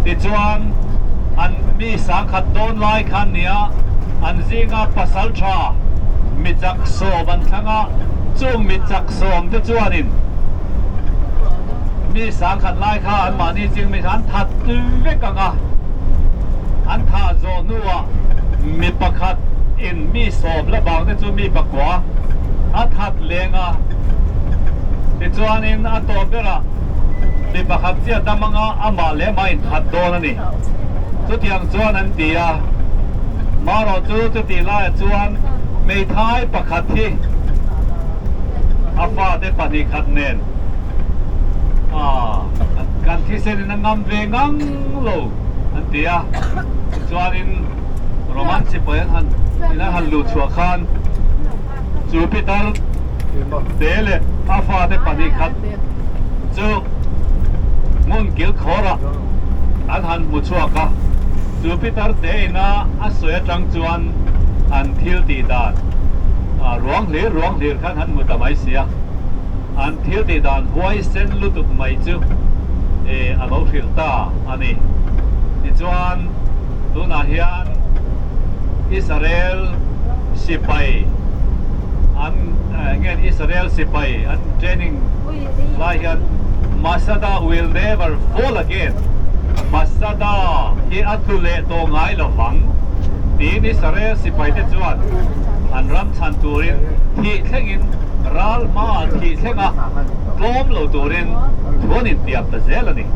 Tichuan, an mi sangkhat dawn lai khan nia an zinga pasal tha mi chak sawm an thlang a, chung mi chak sawm te chuanin mi sangkhat lai kha anmahni zing mi an that vek ang a, an thah zawh hnuah mi pakhat in mi sawm la bang te chu mi pakua a that leng a, tichuanin a tawp berah mi pakhat chiah dam anga amah leh amah inthat dawn a ni. Chutiang chuan an ti a, marawh chu chutih laiah chuan hmeithai pakhat hi a fate pahnih khat nen kan thisen in a ngam ve ngang lo an ti a, tichuanin Roman sipai an han in an han luh chhuah khan chu pitar te leh a fate pahnih khat chu hmun kil khawrah an han hmu chhuak a, chu pitar te ina a sawi atang chuan an thil tih dan ruang hlir ruang hlir khan han hmu ta mai si a, an thil tih dan huaisen lutuk mai chu a lo hrilh ta a ni. Tichuan tunah hian Israel sipai an nge Israel sipai an training lai hian Masada will never fall again, Masada hi a tlu leh tawh ngai lo vang tiin Israel sipai te chuan an ram chhan turin thih thlengin ral hmaah thih thlenga tlawm lo turin thu an intiam ta zel a ni.